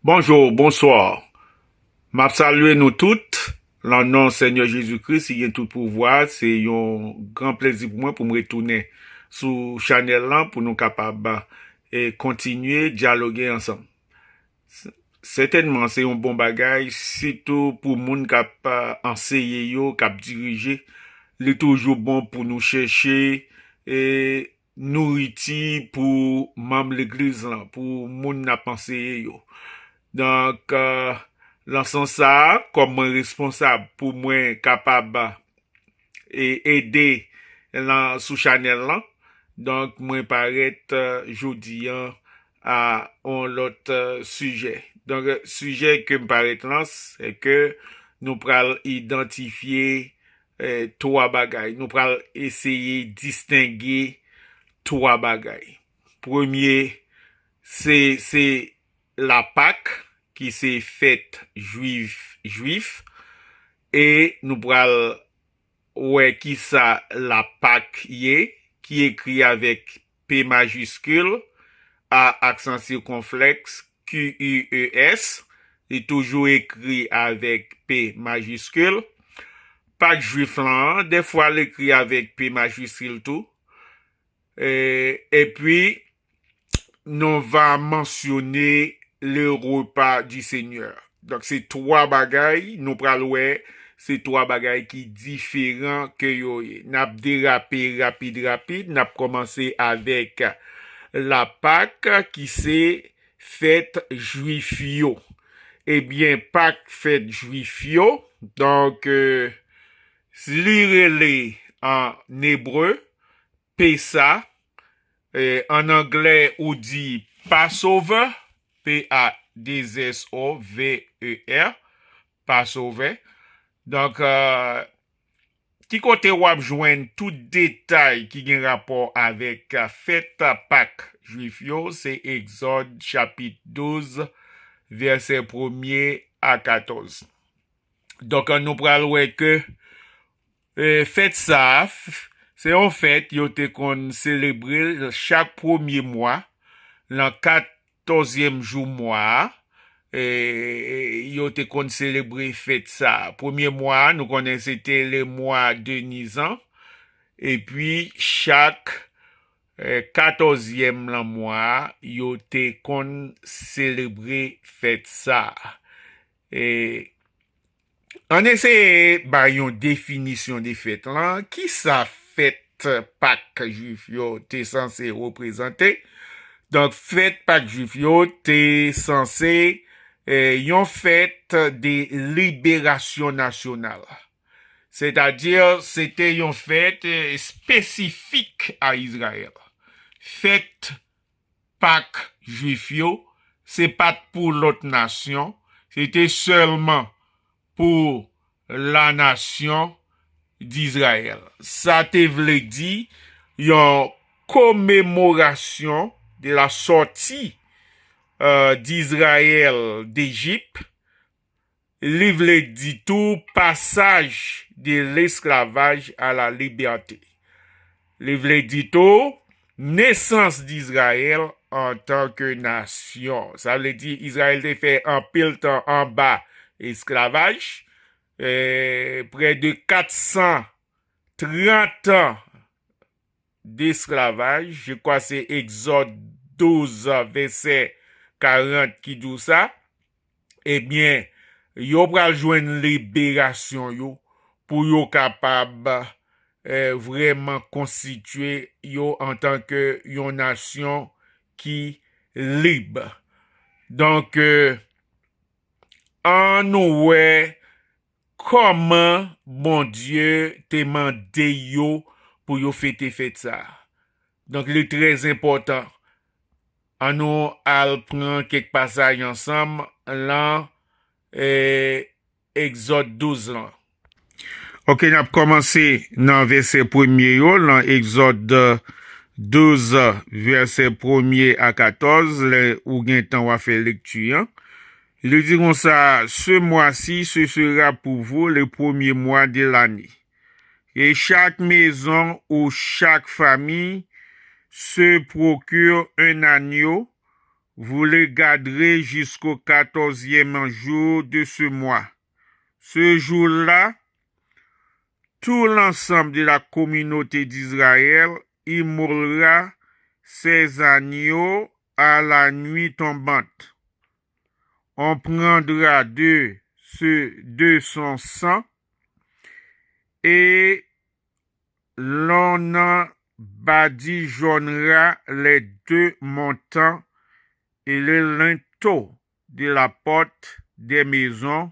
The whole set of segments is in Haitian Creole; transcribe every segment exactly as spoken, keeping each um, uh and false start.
Bonjou, bonswa. M ap salye nou tout nan non Senyè Jezi Kris ki gen tout pouvwa. Se yon gran plezi pou mwen pou m retounen sou chanèl lan pou nou kapab, e, kontinye dyaloge ansanm. S-, sètènman, se yon bon bagay, sitou pou moun k ap, a, anseye yo, k ap dirije. Li toujou bon pou nou chèche, e, nouriti pou manm legliz lan, pou moun n ap anseye yo. Donk, e, nan sans sa a, kòm mwen responsab pou mwen kapab, e, ede nan, sou chanèl lan, donk mwen parèt, e, jodi an a yon lòt, e, sijè. Donk, e, sijè ke m parèt lan, se ke nou pral idantifye, e, twa bagay. Nou pral eseye distenge twa bagay. Premye, se, se Lapak, ki se fèt jwif, jwif, e nou pral wè kisa Lapak ye, ki ekri avèk P majiskil, A aksan sikonflèks, Q U E S. Li toujou ekri avèk P majiskil. Pak jwif lan, dèfwa l ekri avèk P majiskil tou. E, epi, nou va mansyone le repas du Seigneur. Donk, se twa bagay, nou pral wè, se twa bagay ki diferan ke yo ye. N ap derape rapid, rapid. N ap kòmanse avèk Lapak, ki se fèt jwif yo. Ebyen, Pak fèt jwif yo. Donk, e, li rele an ebre, Pesa, e, an anglè, ou di Passover, P A deux S O V E R, Passover. Donk, e, ki kote w ap jwenn tout detay ki gen rapò avèk, e, fèt Pak jwif yo? Se Egzòd chapit douz, vèsè premye a katòz. Donk, nou pral wè ke, e, fèt sa a, f-, se yon fèt yo te konn selebre chak premye mwa, nan katòzyèm jou mwa a, e, yo te konn selebre fèt sa a. Premye mwa a, nou konnen se te le mwa de Nizan, epi chak, e, katòzyèm lan mwa a, yo te konn selebre fèt sa a. E, ann eseye bay yon definisyon de fèt lan. Kisa fèt Pak jwif yo te sanse reprezante? Donk, fèt Pak jwif yo te sanse, e, yon fèt de liberasyon nasyonal. Sètadi, se te yon fèt, e, espesifik a Izrayèl. Fèt Pak jwif yo, se pa t pou lòt nasyon, se te sèlman pou lanasyon d'Izrayèl. Sa te vle di yon komemorasyon de la sortie, euh, d'Israël d'Égypte. Li vle di tou passage de l'esclavage à la liberté. Li vle di tou nesans d'Izrayèl antanke nasyon. Sa vle di Izrayèl te fè anpil tan anba esklavaj, eh, prè de kat san trant an d'esclavage. Je crois se Egzòd douz, vèsè karant ki di w sa. Ebyen, yo pral jwenn liberasyon yo pou yo kapab, eh, vrèman konstitye yo antanke yon nasyon ki lib. Donk, eh, ann nou wè kòman Bondye te mande yo pou yo fete fèt sa a. Donk, li trè enpòtan. Ann nou al pran kèk pasaj ansanm lan, eh, Egzòd douz lan. Oke, n ap kòmanse nan vèsè premye yo, lan Egzòd douz, vèsè premye a katòz, lè ou gen tan w a fè lekti an. Li di konsa, ce mois-ci, ce sera pour vous le premier mois de l'année. Et chaque maison ou chaque famille se procure un agneau Vous les garderez jusqu'au quatorzième jour de ce mois. Ce jour-là, tout l'ensemble de la communauté d'Israël immolera ses agneaux à la nuit tombante. On prendra de ce, de son sang et l'on en badigeonnera les deux montants et le linteau de la porte des maisons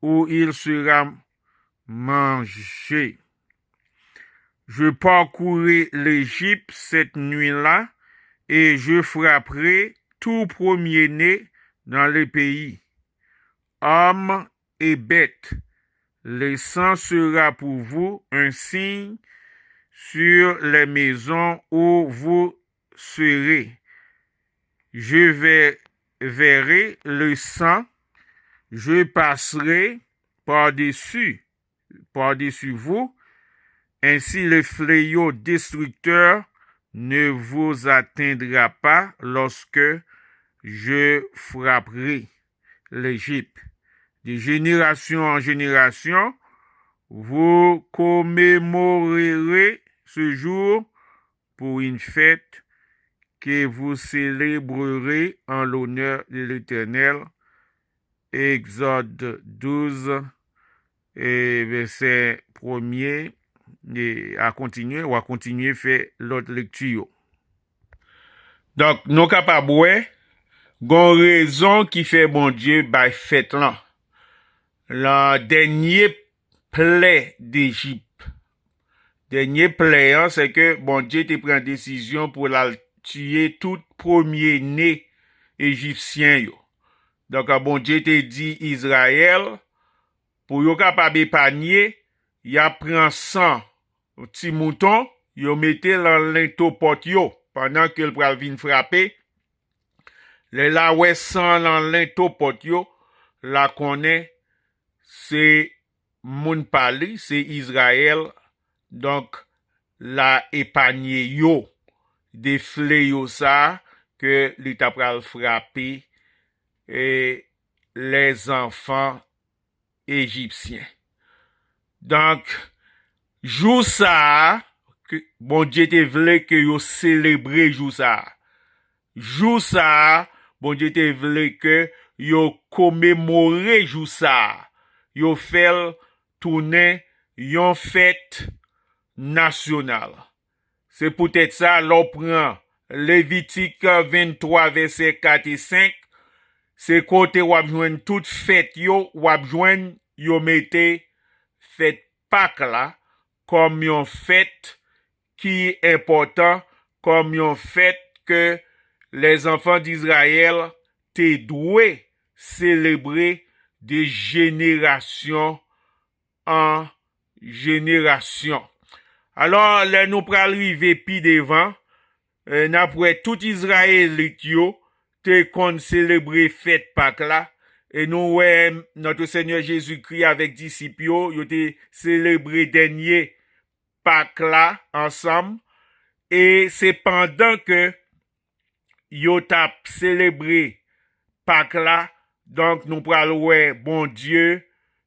où il sera mangé. Je parcourrai l'Égypte cette nuit-là et je frapperai tout premier-né dans le pays, homme et bête. Le sang sera pour vous un signe sur les maisons où vous serez. Je vais, verrai le sang, je passerai par-dessus, par-dessus vous, ainsi le fléau destructeur ne vous atteindra pas lorsque je frapperai l'Égypte. De génération en génération, vous commémorerez ce jour pour une fête que vous célébrerez en l'honneur de l'Éternel. Exode douze, e vèsè premye, e a kontinye, w a kontinye fè lòt lekti yo. Donk, nou kapab wè, gon rezon ki fè Bondye bay fèt lan. Lan dènye plè Dejip. Dènye plè an, se ke Bondye te pran desizyon pou l al tiye tout premye-ne ejipsyen yo. Donk, Bondye te di Izrayèl, pou yo kapab epanye, y ap pran san ti mouton, yo mete l nan lento pòt yo, pandan ke l pral vin frape. Lè l a wè san nan lento pòt yo, l a konnen se moun pa li, se Izrayèl, donk, l a epanye yo de fleyo sa a ke li ta pral frape, e, lèzanfan ejipsyen. Donk, jou sa a, ke Bondye te vle ke yo selebre jou sa a. Jou sa a, Bondye te vle ke yo komemore jou sa a. Yo fè l tounen yon fèt nasyonal. Se poutèt sa, lè w pran Levitik venntwa, vèsè kat e senk, se kote w ap jwenn tout fèt yo, w ap jwenn yo mete fèt Pak la kòm yon fèt ki enpòtan, kòm yon fèt ke lèzanfan d Izrayèl te dwe selebre de jenerasyon an jenerasyon. Alò, lè nou pral rive pi devan, e, n ap wè tout Izrayelit yo te konn selebre fèt Pak la, e nou wè Notre Seigneur Jésus-Christ avèk disip yo, yo te selebre dènye Pak la ansanm, e se pandan ke yo t ap selebre Pak la, donk, nou pral wè Bondye,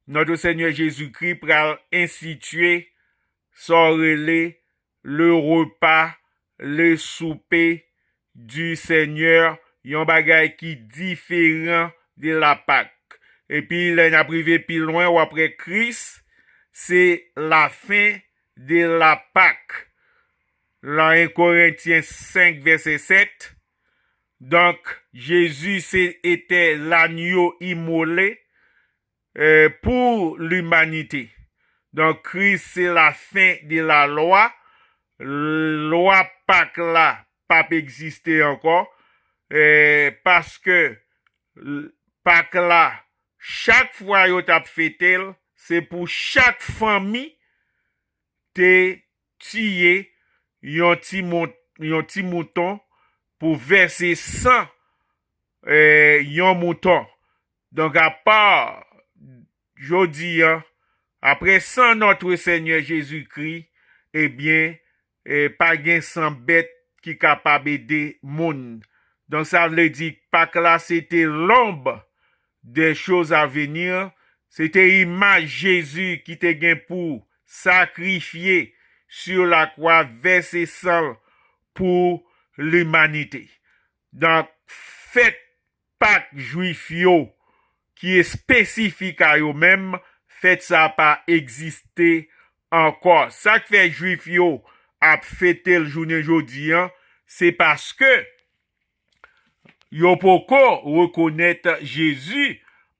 Notre Seigneur Jésus-Christ, pral enstitye sa w rele le repas, le souper du Seigneur, yon bagay ki diferan de la Pak. Epi, lè n ap rive pi lwen, w ap wè Kris, se la fen de la Pak. Lan en Korentyen senk, vèsè sèt, donk, Jezi se, était l'agneau immolé, euh, pour l'humanité. Donk, Kris se la fen de la lwa. Lwa Pak la p ap egziste ankò, eh, paske l-, Pak la, chak fwa yo t ap fete l, se pou chak fanmi te tiye yon ti mon-, yon ti mouton pou vèse san, eh, yon mouton. Donk, apa jodi a, apre san Notre Seigneur Jésus-Christ, ebyen, eh, pa gen san bèt ki kapab ede moun. Donk, sa vle di Pak la se te l'ombre des choses à venir, se te imaj Jezi ki te gen pou sakrifye sur la croix, vèse san l pou limanite. Donk, fèt Pak Jwif yo ki espesifik a yo menm, fèt sa a pa egziste ankò. Sa k fè Jwif yo ap fete l jounen jodi a, se paske yo poko rekonèt Jezi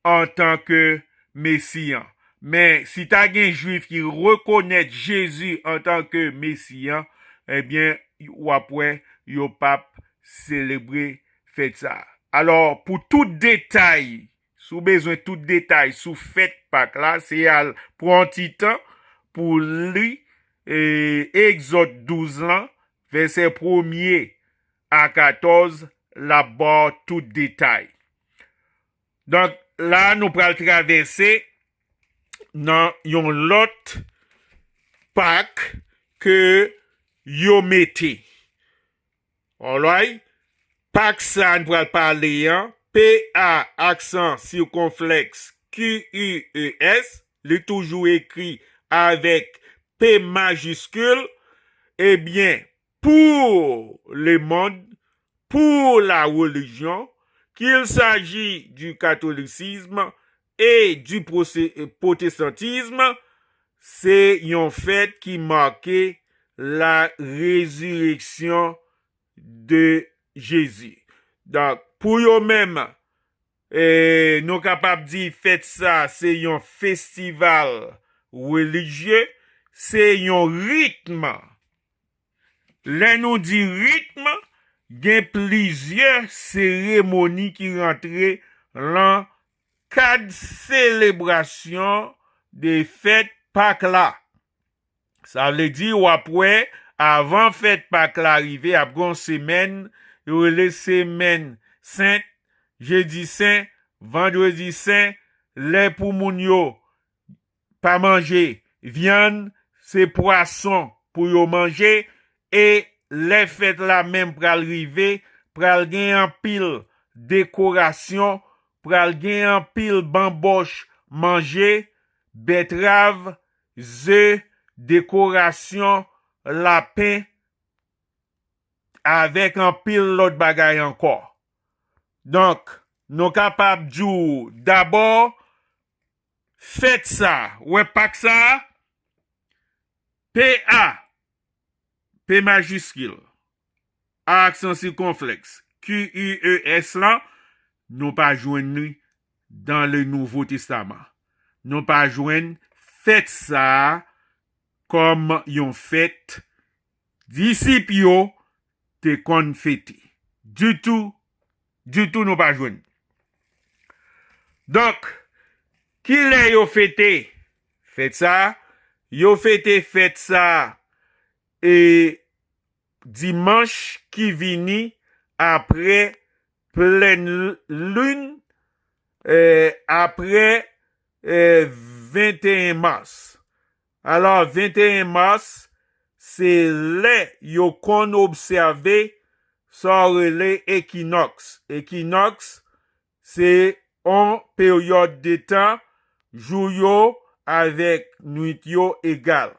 antanke Mesi a. Men, si ta gen Jwif ki rekonèt Jezi antanke Mesi a, ebyen, w ap wè, yo p ap selebre fèt sa a. Alò, pou tout detay, si w bezwen tout detay sou fèt Pak la, se al pran yon ti tan pou li, e, Egzòd douz lan, vèsè premye a katòz, l ap ba w tout detay. Donk, la, nou pral travèse nan yon lòt Pak ke yo mete. Alright? Pak sa a n pral pale an, P A aksan sikonflèks Q U E S, li toujou ekri avèk P majiskil, ebyen, pour le monde, pour la religion, qu'il s'agit du catholicisme et du procé- protestantisme, se yon fèt ki make la résurrection de Jésus. Donk, pou yo menm, e, nou kapab di fèt sa se yon festival relijye, se yon ritm. Lè nou di ritm, gen plizyè seremoni ki rantre lan kad selebrasyon de fèt Pak la. Sa vle di, w ap wè, avan fèt Pak la rive, ap gen yon semèn, yo rele semèn sent, jedi sen, vandredi sen, lè pou moun yo pa manje vyann, se pwason pou yo manje, e lè fèt la menm pral rive, pral gen anpil dekorasyon, pral gen anpil banbòch manje, bètrav, ze, dekorasyon, lapen, avèk anpil lòt bagay ankò. Donk, nou kapab di w dabò, fèt sa, wè Pak sa, P A, P majiskil, A aksan sikonflèks, Q U E S lan, nou pa jwenn li dans le Nouveau Testament. Nou pa jwenn fèt sa a kòm yon fèt disip yo te konn fete. Ditou, ditou nou pa jwenn. Donk, kilè yo fete fèt sa a? Yo fete fèt sa a, e, dimanch ki vini apre plèn lin, e, apre, e, venteyen mas. Alò, venteyen mas, se lè yo konn obsève sa yo rele ekinòks. Ekinòks, se yon peryòd de tan, jou yo avèk nwit yo egal.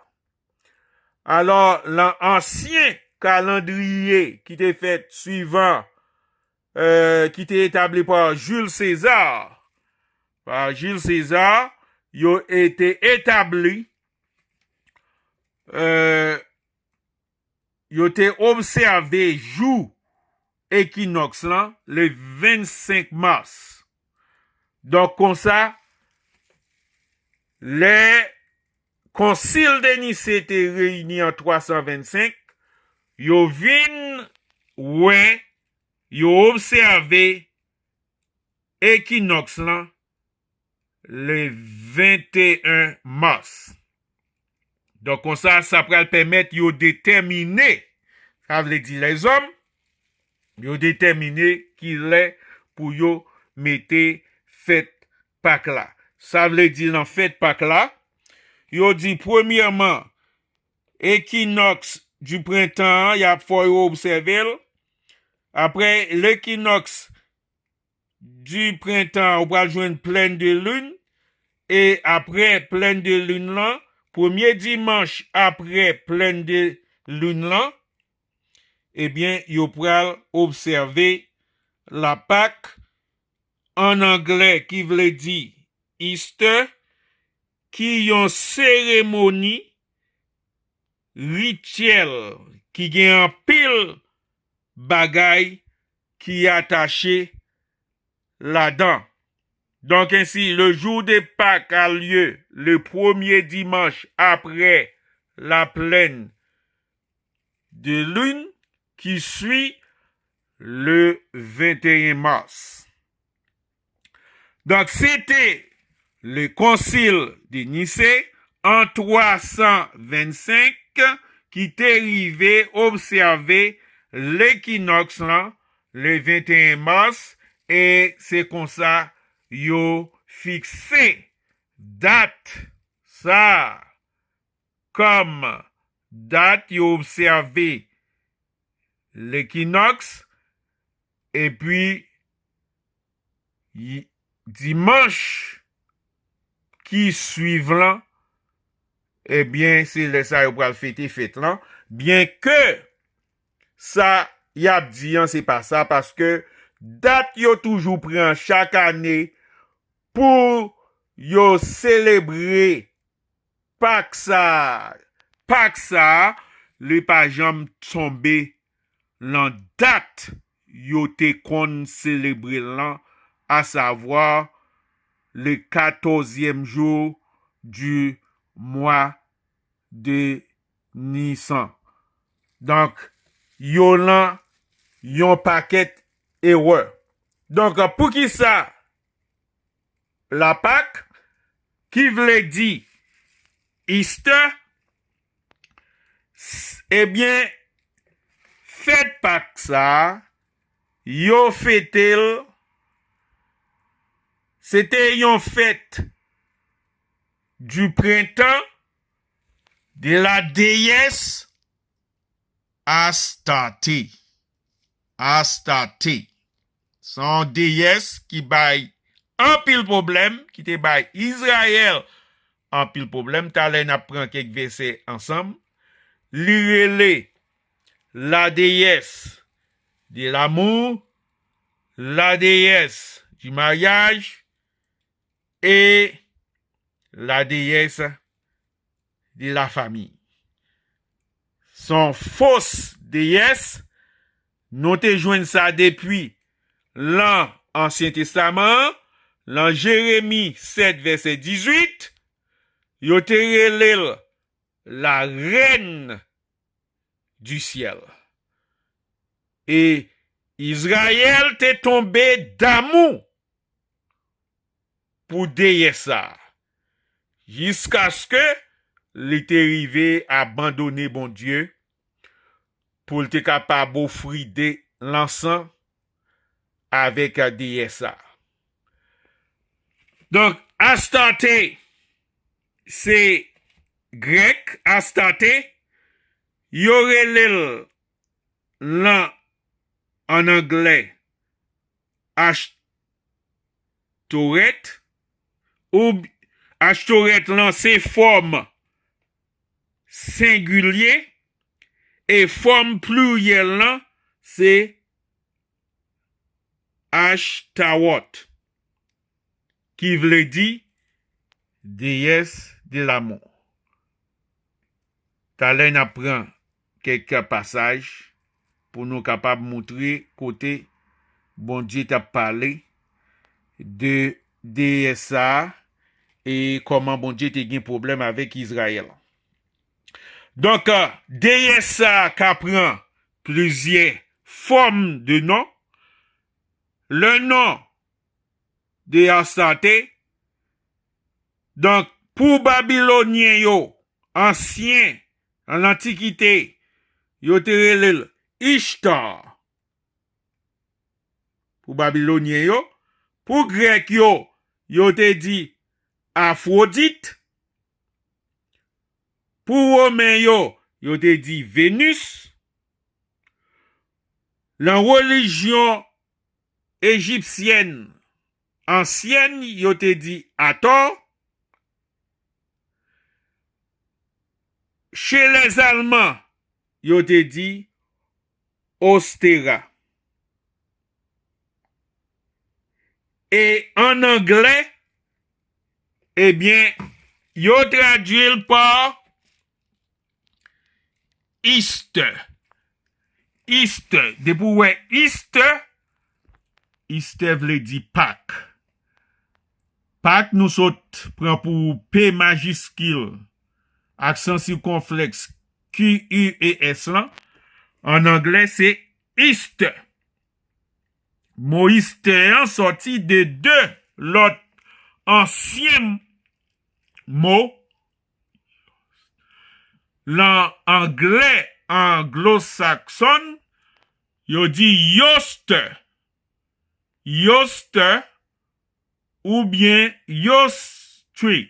Alò, lan ansyen kalandriye ki te fèt swivan, e, ki te etabli pa Jules César, pa Jules César, yo te etabli, e, yo te obsève jou ekinòks lan le vennsenk mas. Donk, konsa, lè Konsil de Nise te reyini an twa san vennsenk, yo vin wè, yo obsève ekinòks lan le venteyen mas. Donk, konsa, sa pral pèmèt yo detèmine, sa vle di lèzòm, yo detèmine kilè pou yo mete fèt Pak la. Sa vle di lan fèt Pak la, yo di premyèman, ekinòks di prentan an, y ap fè yo obsève l Apre lekinòks di prentan, ou pral jwenn plèn de lin. E apre plèn de lin lan, premye dimanch apre plèn de lin lan, ebyen, yo pral obsève Lapak an anglè, ki vle di Easter, ki yon seremoni rityèl ki gen anpil bagay ki atache ladan. Donc ainsi, le jour de Pâques a lieu le premier dimanche après la pleine de lune qui suit le vingt et un mars. Donc, c'était le concile de Nicée an twa san vennsenk ki te rive obsève lekinòks lan le venteyen mas, e se konsa yo fikse dat sa kòm dat yo obsève lekinòks, epi y- dimanch ki swiv lan, ebyen, se lè sa yo pral fete fèt lan. Byen ke sa y ap di an, se pa sa, paske dat yo toujou pran chak ane pou yo selebre Pak sa a. Pak sa a, li pa janm tonbe nan dat yo te konn selebre l lan, asavwa le katòzyèm jou di mwa de Nisan. Donk, yo lan yon pakèt erè. Donk, poukisa Lapak, ki vle di Easter, s- ebyen, fèt Pak sa a, yo fete l, se te yon fèt du printemps de la déesse Astarte. Astarte. Se yon deyès ki bay anpil pwoblèm, ki te bay Izrayèl anpil pwoblèm. Talè n ap pran kèk vèsè ansanm. Li rele la déesse de l'amour, la déesse du mariage et la déesse de la famille. Se yon fos deyès, nou te jwenn sa depi lan Ansyen Testaman an, lan Jeremi sèt vèsè dizuit, yo te rele l la reine du ciel. E Izrayèl te tonbe damou pou deyès sa a, jiskaske li te rive abandone Bondye pou l te kapab ofri de lansan avèk deyès sa a. Donk, Astarte, se grèk, Astarte, yo rele l lan, an anglè, Ashtoreth, ou Ashtoreth lan se fòm sengilye, e fòm pliryèl lan se Ashtaroth, ki vle di déesse de l'amour. Talè n ap pran kèk pasaj pou nou kapab moutre kote Bondye t ap pale de deyès sa a e kòman Bondye te gen pwoblèm avèk Izrayèl. Donk, deyès sa a ka pran plizyè fòm de non. Le nom de Astarte. Donk, pou Babilonyen yo, ansyen, an Lantikite, yo te rele l Ishtar. Pou Babilonyen yo, pou Grèk yo, yo te di Afwodit. Pou Women yo, yo te di Venus. Nan relijyon ejipsyèn ansyèn, yo te di Atò. Chez les Allemands, yo te di Ostera. E an anglè, ebyen, yo tradui l pa Easter. Easter. Depi w wè Easter, Easter vle di Pak. Pak, nou sot pran pou P majiskil, aksan sikonflèks Q U E S lan. An anglè, se Easter. Mo Easter an sòti de de lòt ansyen mo lan anglè anglosakson, yo di Yoster, Yoster oubyen Yostri.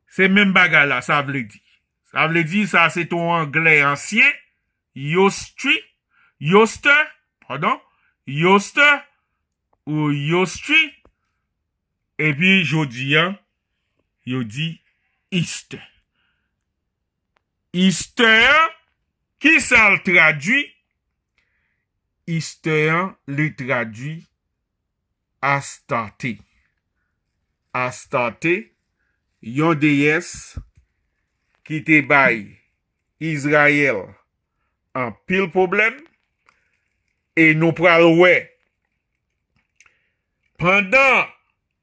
Se menm bagay la, sa vle di. Sa vle di, sa se t on anglè ansyen, Yostri, Yoster, padon, Yoster ou Yostri, epi jodi a, yo di Easter. Easter an, ki sa l tradui? Easter an, li tradui Astarte. Astarte, yon deyès ki te bay Izrayèl anpil pwoblèm, e nou pral wè pandan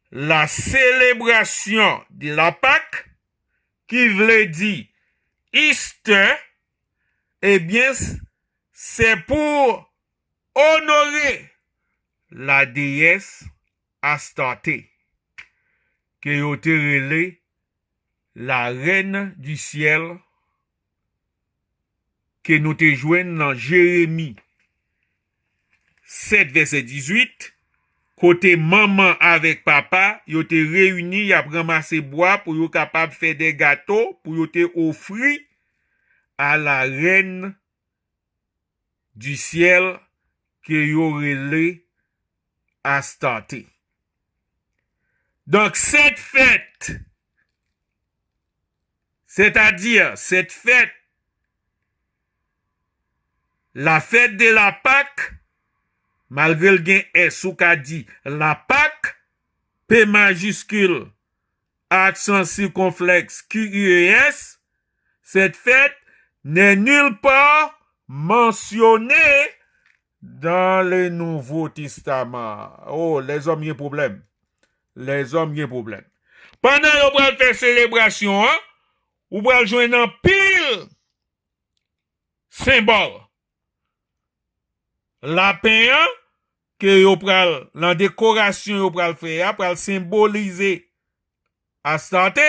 la célébration de la Pâque, ki vle di Easter, ebyen, s- se pou onore la déesse Astarte, ke yo te rele la reine du ciel, ke nou te jwenn nan Jeremi sèt, vèsè dizuit, kote manman avèk papa, yo te reyini, y ap ranmase bwa pou yo kapab fè de gato, pou yo te ofri a la reine du ciel ke yo rele Astarte. Donk, cette fête, c'est-à-dire cette fête, la fête de la Pâque, malgre l gen S, ou ka di la Pâque, P majiskil, aksan sikonflèks Q U E S, cette fête n'est nulle part mentionnée dans le Nouveau Testament. Oh, lèzòm gen pwoblèm. Lèzòm gen pwoblèm. Pandan yo pral fè selebrasyon an, ou pral jwenn anpil senbòl. Lapen an, ke yo pral, nan dekorasyon yo pral fè a, pral senbolize Astarte.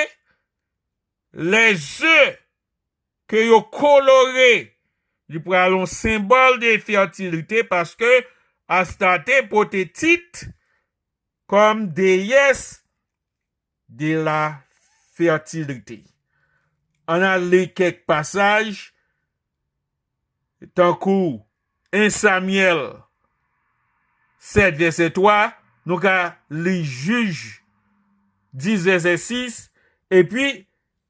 Les œufs ke yo kolore, li pral yon senbòl de fètilite, paske Astarte pote tit kòm déesse de la fertilité. Ann al li kèk pasaj, tankou en Samyèl sèt, vèsè twa, nou ka li Jij dis, vèsè sis, epi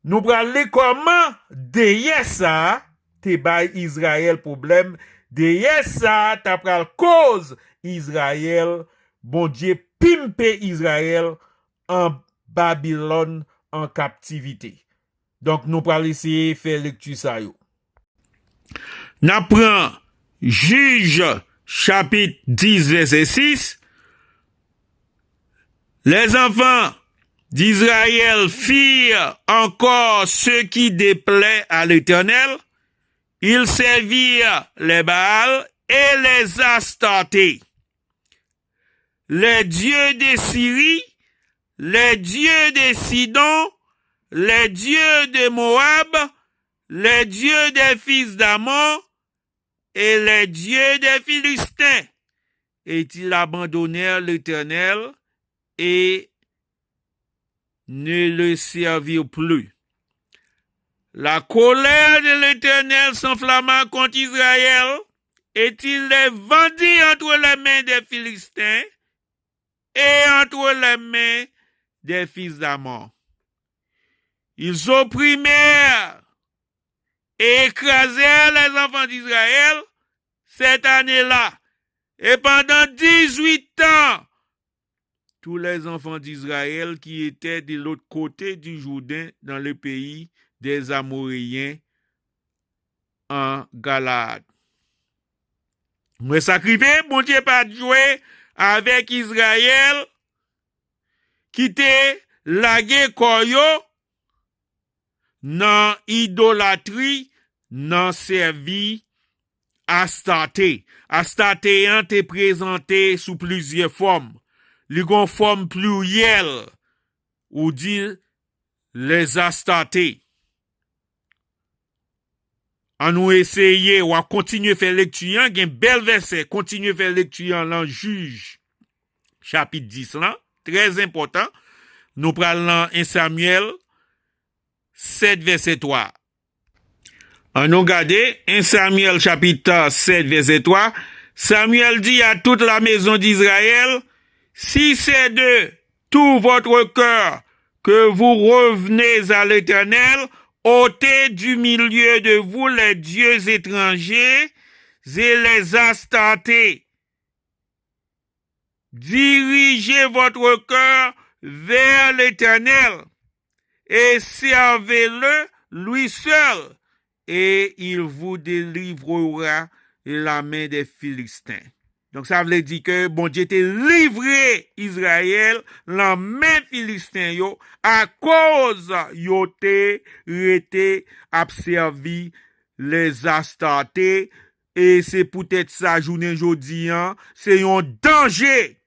nou pral li kòman deyès sa a te bay Izrayèl pwoblèm. Deyès sa a ta pral koz Izrayèl, Bondye pimpe Izrayèl an Babilòn an kaptivite. Donk, nou pral eseye fè lekti sa yo. N ap pran Jij, chapit dis, vèsè sis. Les enfants d'Israël firent encore ce qui déplaît à l'Éternel. Ils servirent les Baals et les Astartés, les dieux de Syrie, les dieux de Sidon, les dieux de Moab, les dieux des fils d'Ammon et les dieux des Philistins. Et ils abandonnèrent l'Éternel et ne le servirent plus. La colère de l'Éternel s'enflamma contre Israël, et ils les vendit entre les mains des Philistins et entre les mains des fils d'Amon. Ils opprimèrent et écrasèrent les enfants d'Israël cette année-là. Et pendant dix-huit ans, tous les enfants d'Israël qui étaient de l'autre côté du Jourdain dans le pays des Amoréens en Galaad. Mwen sa k rive, Bondye pa t jwe avèk Izrayèl ki te lage kò yo nan idolatri, nan sèvi Astarte. Astarte an te prezante sou plizyè fòm. Li gon fòm pliryèl, ou di les Astartes. An nou eseye, w ap kontinye fè lekti an, gen bèl vèsè, kontinye fè lekti an lan Jij, chapit dis lan, trè enpòtan. Nou pral nan en Samyèl sèt, vèsè twa. An nou gade, en Samyèl chapit sèt, vèsè twa. Samuel dit à toute la maison d'Israël, si c'est de tout votre cœur que vous revenez à l'Éternel, ôtez du milieu de vous les dieux étrangers et les Astartés. Dirigez votre cœur vers l'Éternel et servez-le, lui seul, et il vous délivrera de la main des Philistins. Donk, sa vle di ke Bondye te livre Izrayèl lan men Filisten yo akoz yo te rete ap sèvi lèzastarte, e se poutèt sa, jounen jodi an, se yon danje.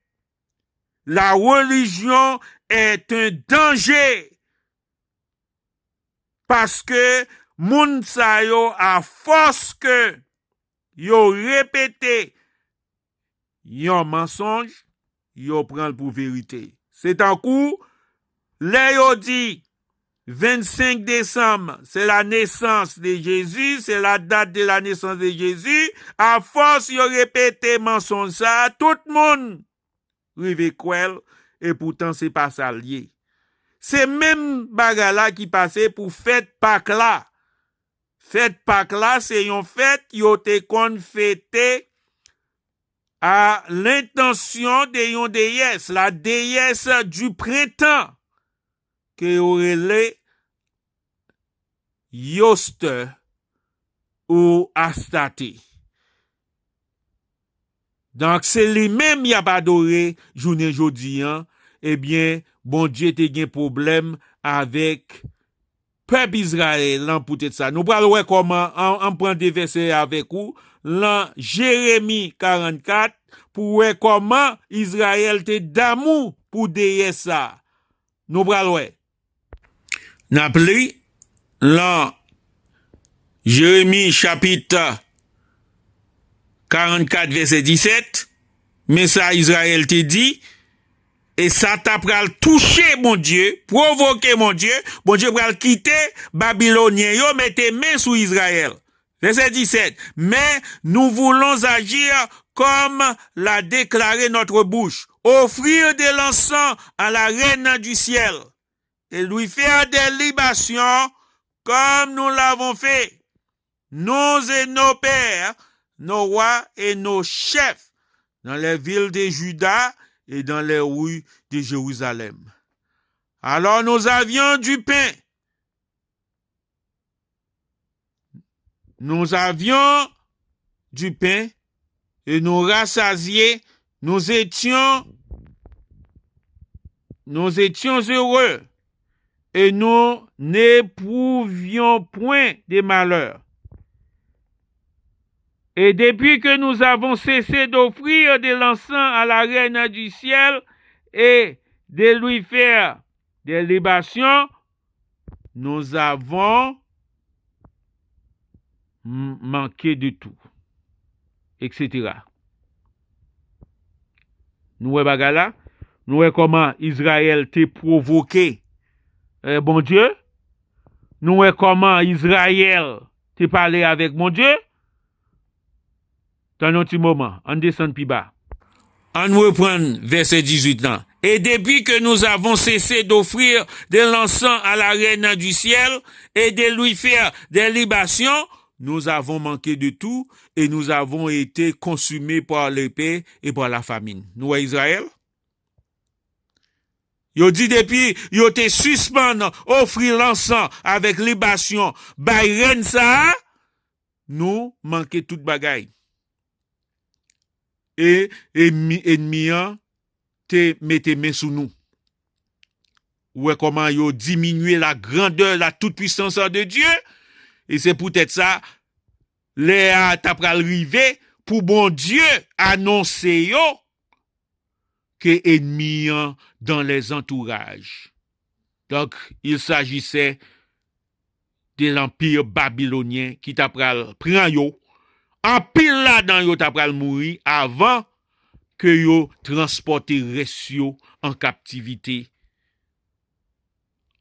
La religion est un danger. Paske moun sa yo, afòs ke yo repete yon mansonj, yo pran l pou verite. Se tankou lè yo di vennsenk desanm, c'est la naissance de Jésus, c'est la date de la naissance de Jésus, afòs yo repete mansonj sa a, tout moun rive kwè l, e poutan se pa sa l ye. Se menm bagay la ki pase pou fèt Pak la. Fèt Pak la se yon fèt yo te konn fete à l'intention de yon déesse, la déesse du printemps, ke yo rele Yoste ou Astarte. Donk, se li menm y ap adore jounen jodi an. Ebyen, Bondye te gen pwoblèm avèk pèp Izrayèl lan poutèt sa. Nou pral wè kòman, an, an pran de vèsè avèk ou, lan Jeremi karannkat, pou wè kòman Izrayèl te damou pou deyès sa. Nou pral wè. N ap li lan Jeremi chapit karannkat, vèsè disèt, men sa Izrayèl te di, e sa ta pral touche Bondye, pwovoke Bondye, Bondye pral kite Babilonyen yo mete men sou Izrayèl. Vèsè disèt, mais nous voulons agir comme l'a déclaré notre bouche, offrir de l'encens à la reine du ciel et lui faire des libations comme nous l'avons fait, nous et nos pères, nos rois et nos chefs, dans les villes de Juda et dans les rues de Jérusalem. Alors nous avions du pain. Nous avions du pain et nous rassasier, nous étions, nous étions heureux et nous n'éprouvions point de malheur. Et depuis que nous avons cessé d'offrir de l'encens à la reine du ciel et de lui faire des libations, nous avons m-, manqué de tout, et cetera. Nou wè bagay la? Nou wè kòman Izrayèl te pwovoke, eh, Bondye? Nou wè kòman Izrayèl te pale avèk Bondye? Tann yon ti moman, ann desann pi ba. Ann reprann vèsè dizuit lan. Et depuis que nous avons cessé d'offrir de l'encens à la reine du ciel et de lui faire des libations, nous avons manqué de tout et nous avons été consumés par l'épée et par la famine. Nou wè Izrayèl? Yo di depi yo te sispann ofri lansan avèk libasyon bay rèn sa a, nou manke tout bagay. E enmi, enmi an te mete men sou nou. Ou wè kòman yo diminye la grandè, la toute puissance de Dieu. E se poutèt sa, lè a ta pral rive pou Bondye anonse yo ke enmi an dans les entourages. Donc, il s'agissait de l'empire babylonyen ki ta pral pran yo. Anpil ladan yo ta pral mouri avan ke yo transpòte rès yo an kaptivite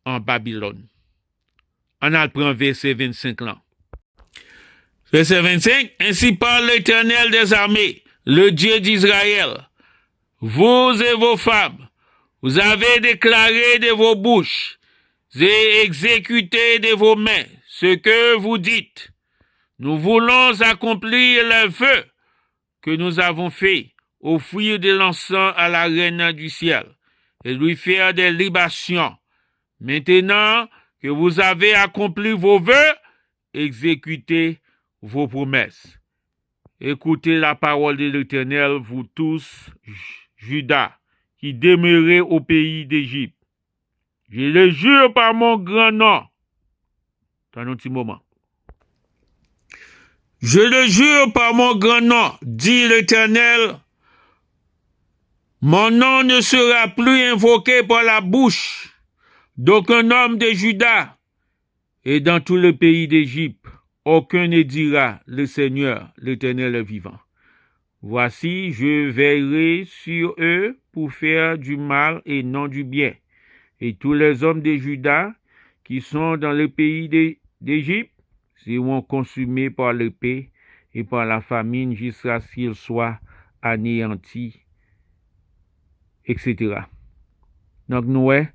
an Babilòn. Ann al pran vèsè vennsenk lan. Verset vingt-cinq, Ainsi parle l'Éternel des armées, le Dieu d'Israël. Vous et vos femmes, vous avez déclaré de vos bouches et exécuté de vos mains ce que vous dites. Nous voulons accomplir les vœux que nous avons faits, offrir de l'encens à la reine du ciel et lui faire des libations. Maintenant que vous avez accompli vos vœux, exécutez vos promesses. Écoutez la parole de l'Éternel, vous tous, J- Juda, qui demeurez au pays d'Égypte. Je le jure par mon grand nom. Tann yon ti moman. Je le jure par mon grand nom, dit l'Éternel, mon nom ne sera plus invoqué par la bouche d'aucun homme de Juda, et dans tout le pays d'Égypte, aucun ne dira, le Seigneur, l'Éternel est vivant. Voici, je veillerai sur eux pour faire du mal et non du bien. Et tous les hommes de Juda qui sont dans le pays de- d'Égypte seront consumés par l'épée et par la famine jusqu'à ce qu'ils soient anéantis, et cetera. Donk, nou wè,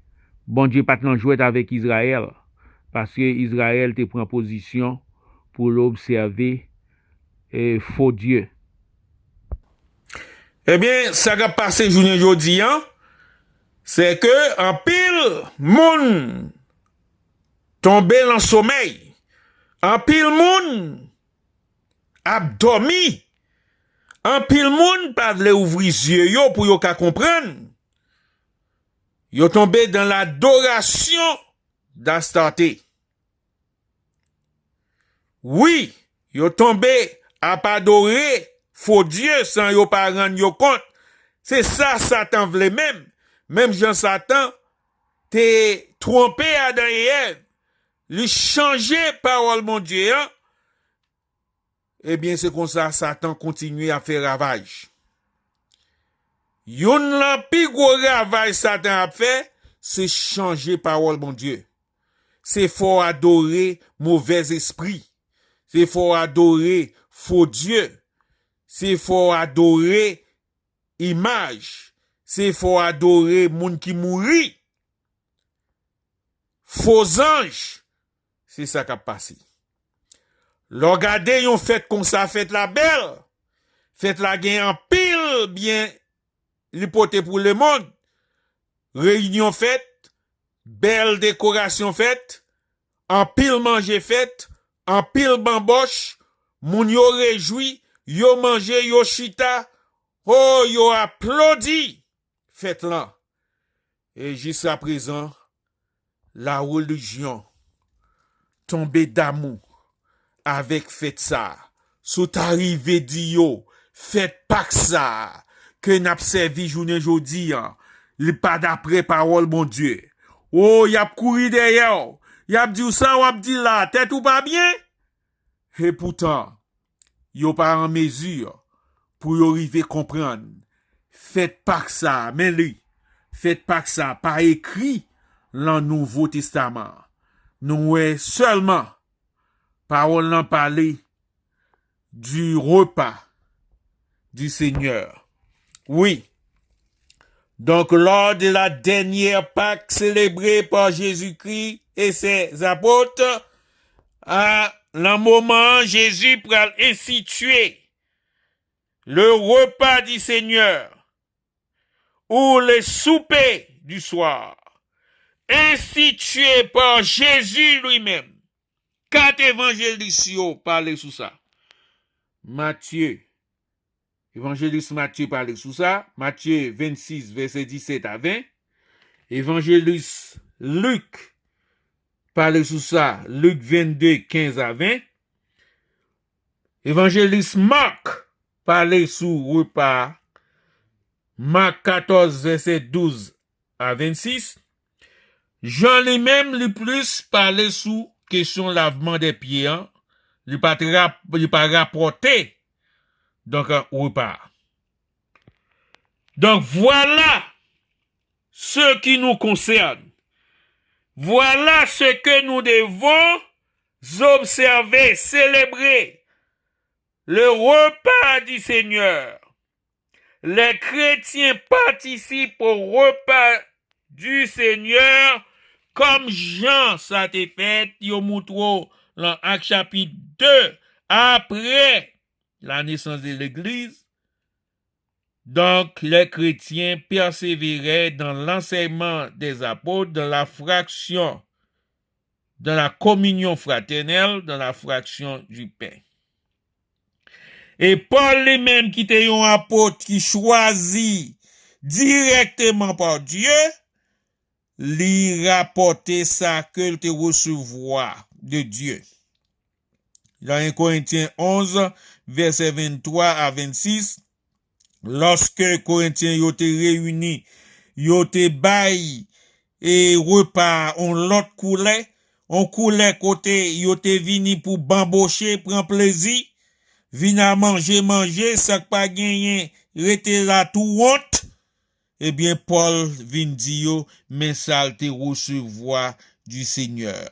Bondye pa t nan jwèt avèk Izrayèl, paske Izrayèl te pran pozisyon pou l obsève, e, fo dye. Ebyen, sa k ap pase jounen jodi a, se ke anpil moun tonbe nan somèy. Anpil moun ap dòmi. Anpil moun pa vle ouvri zye yo pou yo ka konprann. Yo tonbe dans l'adoration d'Astarté. Wi, yo tonbe ap adore fo dye san yo pa rann yo kont. Se sa Satan vle menm. Menm jan Satan te twonpe Adan e Èv, li chanje pawòl Bondye an, ebyen, se konsa Satan kontinye ap fè ravaj. Youn nan pi gwo ravaj Satan ap fè, se chanje pawòl Bondye. Se fè w adore movèzespri. Se fè w adore fo dye. Se fè w adore imaj. Se fè w adore moun ki mouri. Fo zanj. Se sa k ap pase. Lè w gade yon fèt konsa, fèt la bèl. Fèt la gen anpil byen li pote pou lemonn. Reyinyon fèt, bèl dekorasyon fèt, anpil manje fèt, anpil banbòch, moun yo rejwi, yo manje, yo chita, o, yo aplodi fèt lan. E jiskaprezan, larelijyon tonbe damou avèk fèt sa a. Si w ta rive di yo, fèt Pak sa a ke n ap sèvi jounen jodi a, li pa daprè pawòl Bondye. O, y ap kouri dèyè w. Y ap di w, "Sa w ap di la, tèt ou pa byen?" Epoutan, yo pa an mezi pou yo rive konprann fèt Pak sa a. Men li, fèt Pak sa a pa ekri lan Nouvo Testaman an. Nou wè sèlman pawòl lan pale du repas du Seigneur. Oui. Donc, lors de la dernière Pâque célébrée par Jésus-Christ et ses apôtres, à, nan moman Jezi pral enstitiye le repas du Seigneur, ou le souper du soir, institué par Jésus lui-même. Kat evanjelis yo pale sou sa. Matye. Evanjelis Matye pale sou sa. Matye vennsis, vèsè disèt a ven. Evanjelis Lik pale sou sa. Lik vennde, kenz a ven. Evanjelis Mak pale sou repa a. Mak katòz, vèsè douz a vennsis. Jan li menm, li plis pale sou kesyon lavman dè pye an. Li pa t rap-, li pa rapòte, donk, repa a. Donc voilà ce qui nous concerne. Voilà ce que nous devons observer, célébrer. Le repas du Seigneur. Les chrétiens participent au repas du Seigneur, kòm jan sa te fèt, yo montre w lan Ak chapit de, après la naissance de l'Église. Donc, les chrétiens persévéraient dans l'enseignement des apôtres, dans la fraction, dans la communion fraternelle, dans la fraction du pain. E Pòl li menm ki te yon apot ki chwazi dirèkteman pa Dye, li rapòte sa ke l te resevwa de Dye. Nan en Korentyen onz, vèsè venntwa a vennsis, lòske Korentyen yo te reyini, yo te bay e repa a yon lòt koulè, yon koulè kote yo te vini pou banboche, pran plezi, vin a manje, manje, sa k pa genyen, rete la tou wont. Ebyen, Pòl vin di yo, men sa l te resevwa du Seigneur.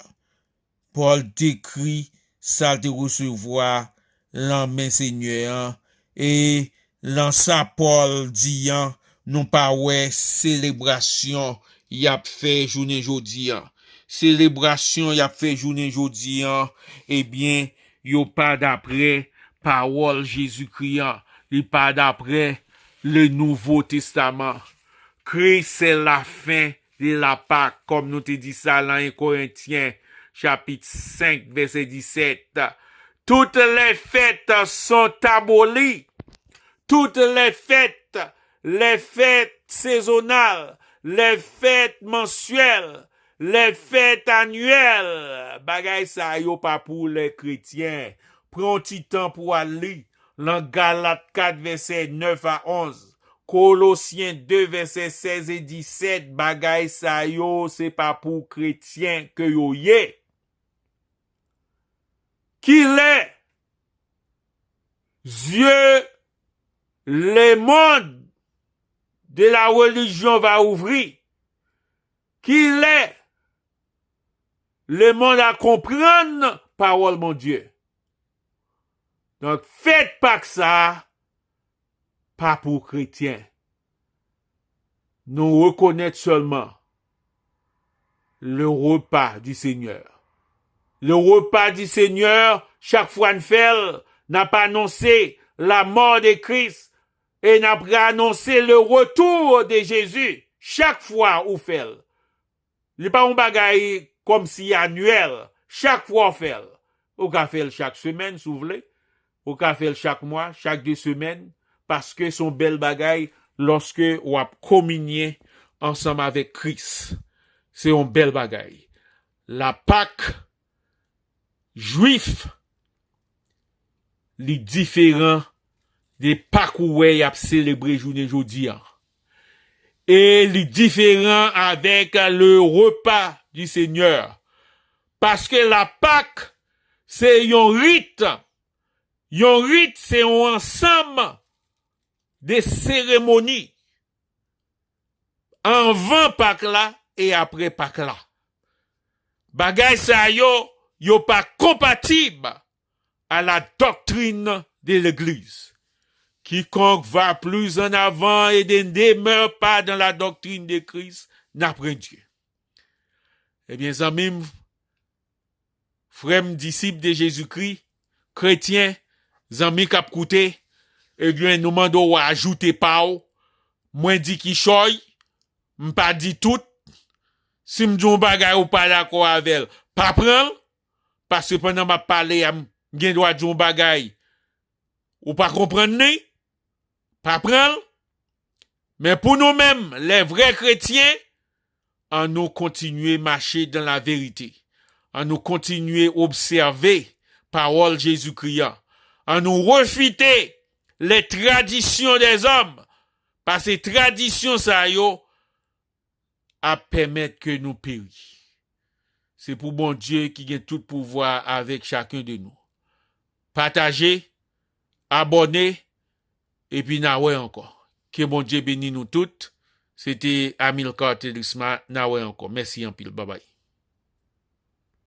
Pòl dekri sa l te resevwa lan men Senyè an, e lan sa Pòl di an, nou pa wè selebrasyon y ap fè jounen jodi an. Selebrasyon y ap fè jounen jodi an, ebyen, yo pa daprè pawòl Jezikri an, li pa daprè le Nouveau Testament. Christ, c'est la fin de la Pâque, kòm nou te di sa lan en Korentyen, chapit senk, vèsè disèt. Toutes les fêtes sont abolies. Toutes les fêtes, les fêtes saisonales, les fêtes mensuelles, les fêtes annuelles. Bagay sa yo pa pou lè kretyen. Pran yon ti tan pou al li. Lan Galat kat, vèsè nèf a onz. Kolosyen de, vèsè sèz e disèt, bagay sa yo, se pa pou kretyen ke yo ye. Kilè zye lemonn de la relijyon va ouvri? Kilè lemonn a konprann pawòl Bondye? Donk, fèt Pak sa a pa pou kretyen. Nou rekonèt sèlman le repas du Seigneur. Le repas du Seigneur, chak fwa n fè l, n ap anonse la mort de Christ e n ap anonse le retour de Jésus. Chak fwa ou fè l, li pa yon bagay kòmsi anyèl. Chak fwa w fè l. Ou ka fè l chak semèn, si w vle. Ou ka fè l chak mwa, chak de semèn. Paske se yon bèl bagay lòske w ap kominye ansanm avèk Kris. Se yon bèl bagay. La Pak jwif, li diferan de Pak ou wè y ap selebre jounen jodi an. E li diferan avèk le repas du Seigneur. Paske la Pak, se yon rit. Yon rit, se yon ansanm de seremoni. Anvan Pak la e apre Pak la. Bagay sa yo, yo pa konpatib à la doctrine de l'Église. Quiconque va plus en avant et ne demeure pas dans la doctrine de Christ n'apprend Dieu. Ebyen, zanmi m, frè m, disip de Jezikri, kretyen, zanmi k ap koute, ebyen, nou mande w ajoute pa w. Mwen di kichòy, m pa di tout. Si m di yon bagay ou pa dakò avè l, pa pran l, paske pandan m ap pale a, m gen dwa di yon bagay ou pa konprann li, pa pran l. Men pou nou menm, les vrais chrétiens, annou kontinye mache dans la vérité. Annou kontinye obsève pawòl Jezikri a. Annou refite les traditions des hommes, paske tradisyon sa yo ap pèmèt ke nou peri. Se pou Bondye ki gen tout pouvwa avèk chacun de nous. Pataje, abòne, epi n a wè ankò. Ke Bondye beni nou tout. Se te Amilcar Tedrisma, n a wè ankò. Mèsi anpil, babay.